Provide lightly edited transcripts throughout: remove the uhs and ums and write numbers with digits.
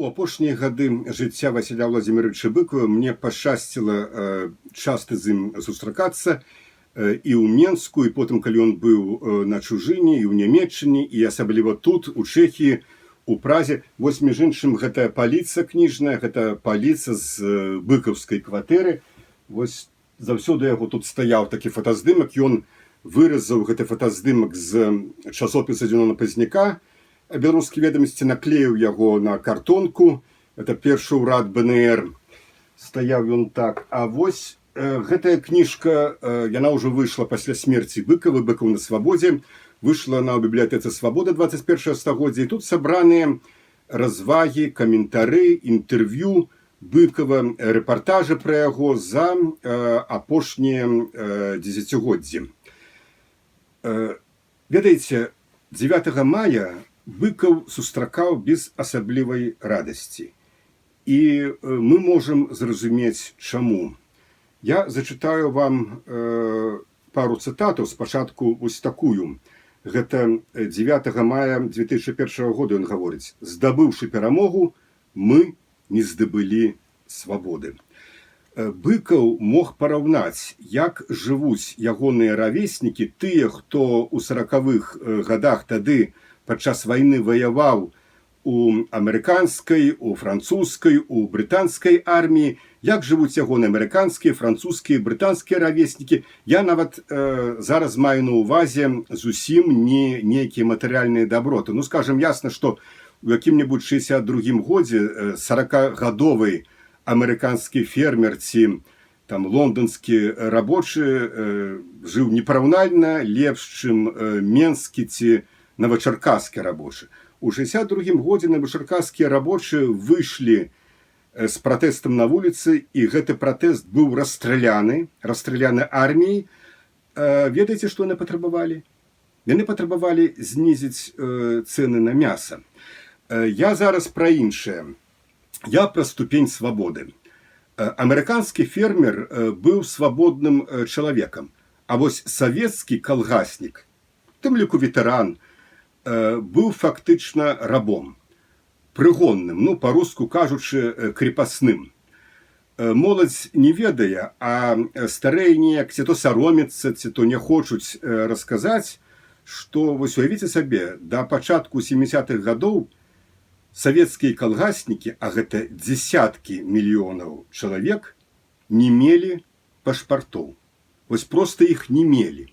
У апошнія гады жыцця Васіля Уладзіміравіча Быкава мне пашчасціла часта з ім сустракацца і ў Менску, і потым, калі ён быў на чужыне, і ў Нямеччыне, і асабліва тут, у Чэхіі, у Празе. Вось, між іншым, гэтая паліца кніжная, гэта паліца з быкаўскай кватэры. Вось заўсёды яго тут стаяў такі фотаздымак, ён выразаў гэты фотаздымак з часопіса Зянона Пазняка «Беларускія ведамасці», наклеіў яго на картонку. Это першы ўрад БНР. Стаяў ён так. А вось гэтая кніжка, яна ўжо выйшла пасля смерці Быкава, «Быкаў на свабодзе», выйшла на бібліятэцы «Свабода» 21 стагоддзя. І тут сабраныя развагі, каментары, інтэрв'ю Быкава, рэпартажы пра яго за апошнія дзесяцігоддзі. Ведаеце, 9 мая Быкаў сустракаў без асаблівай радасці. І мы можам зразумець, чаму. Я зачытаю вам пару цытатаў, спачатку вось такую. Гэта 9 мая 2001 года ён гаворыць: «Здабыўшы перамогу, мы не здабылі свабоды». Быкаў мог параўнаць, як жывуць ягоныя равеснікі, тыя, хто ў 40-х годах тады падчас вайны ваяваў у амерыканскай, у французскай, у брытанскай арміі, як жывуць ягоныя амерыканскія, французскія, брытанскія равеснікі. Я нават зараз маю на ўвазе зусім не нейкія матэрыяльныя даброты. Ну, скажем ясна, што у якім-небудзь 62 годзе 40-гадовы амерыканскі фермер ці там лонданскі рабочы жыў непараўнальна лепш, чым менскі ці навачаркаскі рабочы. У 62 годзе навачаркаскія рабочыя выйшлі з пратэстам на вуліцы, і гэты пратэст быў расстраляны арміяй. Ведаеце, што яны патрабавалі? Яны патрабавалі знізіць цэны на мяса. Я зараз пра іншае. Я пра ступень свабоды. Амерыканскі фермер быў свабодным чалавекам, а вось савецкі калгаснік, тым ліку ветэран, быў фактычна рабом, прыгонным, ну, па-руску кажучы, крепостным. Моладзь не ведае, а старэйшыя неяк ці то саромецца, ці то не хочуць расказаць, што вось уявіце сабе, да пачатку 70-х гадоў савецкія калгаснікі, а гэта дзесяткі мільёнаў чалавек, не мелі пашпартоў. Вось проста іх не мелі.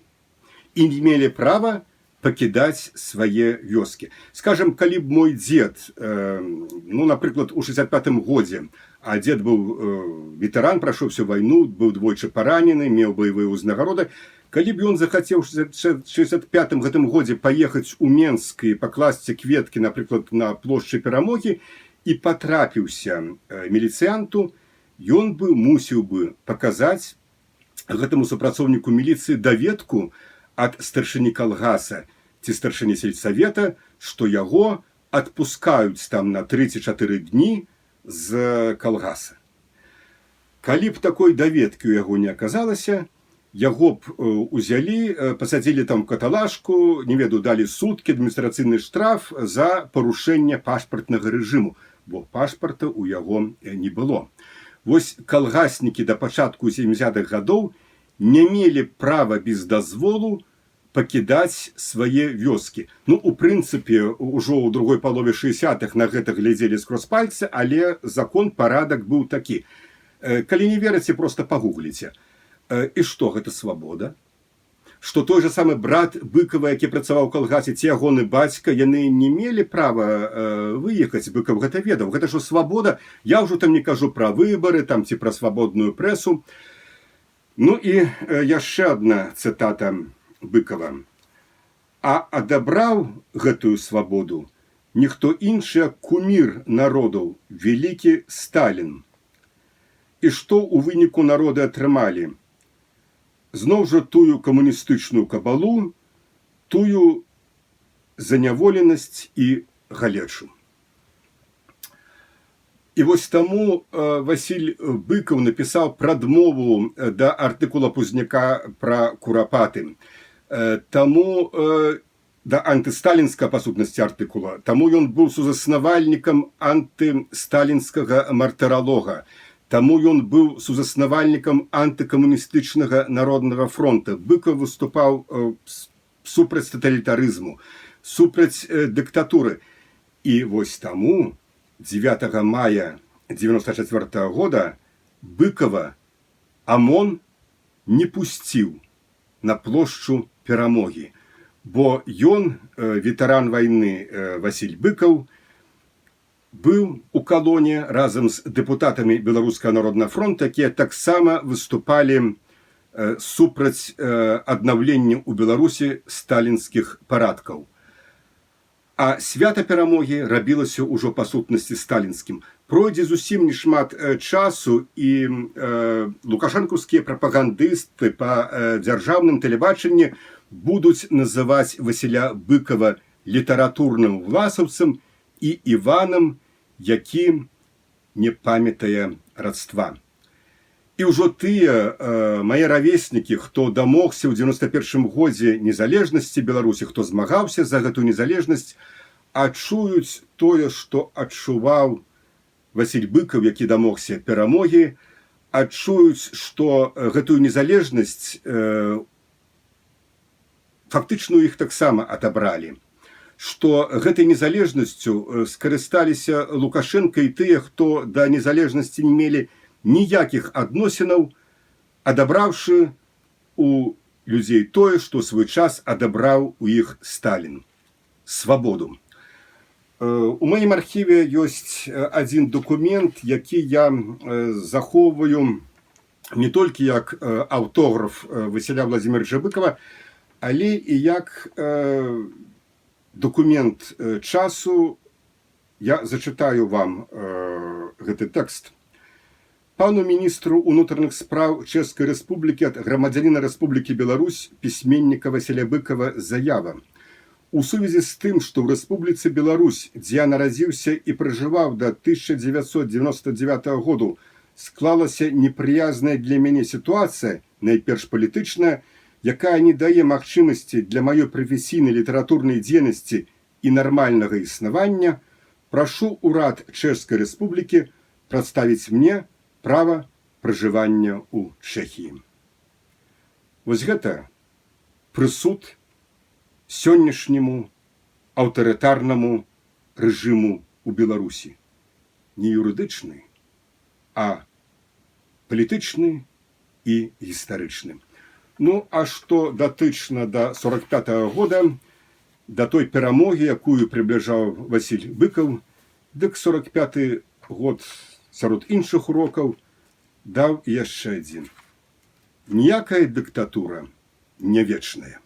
І не мелі права пакідаць свае вёскі. Скажем, калі б мой дзед, ну, напрыклад, у 65 годзе, а дзед быў ветэран, прайшоў всю вайну, быў двойчы паранены, меў баявыя ўзнагароды, калі б ён захацеў 65 гэтым годзе паехаць у Менск і пакласці кветкі, напрыклад, на плошчы Перамогі, і патрапіўся міліцыянту, ён бы мусіў бы паказаць гэтаму супрацоўніку міліцыі даведку ад старшыні калгаса ці старшыні сельсавета, што яго адпускаюць там на 3-4 дні з калгаса. Калі б такой даведкі ў яго не аказалася, яго б узялі, пасадзілі там каталажку, не ведаю, далі суткі, адміністрацыйны штраф за парушэнне пашпартнага рэжыму, бо пашпарта ў яго не было. Вось калгаснікі да пачатку 70-х гадоў не мелі права без дазволу пакідаць свае вёскі. Ну, у прынцыпе, ўжо ў другой палове 60-х на гэта глядзелі скрозь пальцы, але закон, парадак быў такі. Калі не верыце, просто пагугліце. І што гэта, свабода? Што той жа самы брат Быкава, які працаваў у калгасе, ці ягоны бацька, яны не мелі права выехаць, Быкаў гэта ведаў. Гэта ж свабода? Я ўжо там не кажу пра выбары там ці пра свабодную прэсу. Ну і яшчэ адна цытата Быкава. «А адабраў гэтую свабоду ніхто іншы, як кумір народаў, вялікі Сталін. І што ў выніку народы атрымалі? Зноў жа тую камуністычную кабалу, тую заняволенасць і галечу». І вось таму Васіль Быкаў напісаў прадмову да артыкула Пазняка пра Курапаты. Таму Да антысталінскага, па сутнасці, артыкула. Таму ён быў сузаснавальнікам антысталінскага мартыралога. Таму ён быў сузаснавальнікам антыкамуністычнага народнага фронта. Быкаў выступаў супраць таталітарызму, супраць дыктатуры. І вось таму 9 мая 94 -го года Быкова АМОН не пусціў на плошчу Перамогі. Бо ён, ветэран вайны Васіль Быкаў, быў у калоне разам з дэпутатамі Беларускага народнага фронта, якія таксама выступалі супраць аднаўлення ў Беларусі сталінскіх парадкаў. А свята Перамогі рабілася ўжо, па сутнасці, сталінскім. Пройдзе зусім не шмат часу, і лукашэнкаўскія прапагандысты па дзяржаўным тэлебачанні будуць называць Васіля Быкова літаратурным власаўцам і Іванам, які не памятае радства. І ўжо тыя мае равеснікі, хто дамогся ў 91 годзе незалежнасці Беларусі, хто змагаўся за гэту незалежнасць, адчуюць тое, што адчуваў Васіль Быкаў, які дамогся перамогі, адчуюць, што гэтую незалежнасць фактычна іх таксама адабралі, што гэтай незалежнасцю скарысталіся Лукашэнка і тыя, хто да незалежнасці не мелі ніякіх адносінаў, адабраўшы у людзей тое, што ў свой час адабраў у іх Сталін — свабоду. У маім архіве ёсць адзін дакумент, які я захоўваю не толькі як аўтограф Васіля Владимировича Быкова, але і як дакумент часу. Я зачытаю вам гэты тэкст. Пану міністру унутраных спраў Чэшскай Рэспублікі ад грамадзяніна Рэспублікі Беларусь, пісьменніка Васіля Быкова заява. У сувязі з тым, што ў Рэспубліцы Беларусь, дзе я нарадзіўся і пражываў да 1999 году, склалася непрыязная для мяне сітуацыя, найперш палітычная, якая не дае магчымасці для маёй прафесійнай літаратурнай дзейнасці і нармальнага існавання, прашу ўрад Чэшскай Рэспублікі прадставіць мне права пражывання ў Чэхіі. Вось гэта прысуд сённяшняму аўтарытарнаму рэжыму ў Беларусі. Не юрыдычны, а палітычны і гістарычны. Ну, а што датычна да 45 -го года, да той перамогі, якую прыбліжаў Васіль Быкаў, дык 45 год сярод іншых урокаў даў яшчэ адзін. Ніякая дыктатура не вечная.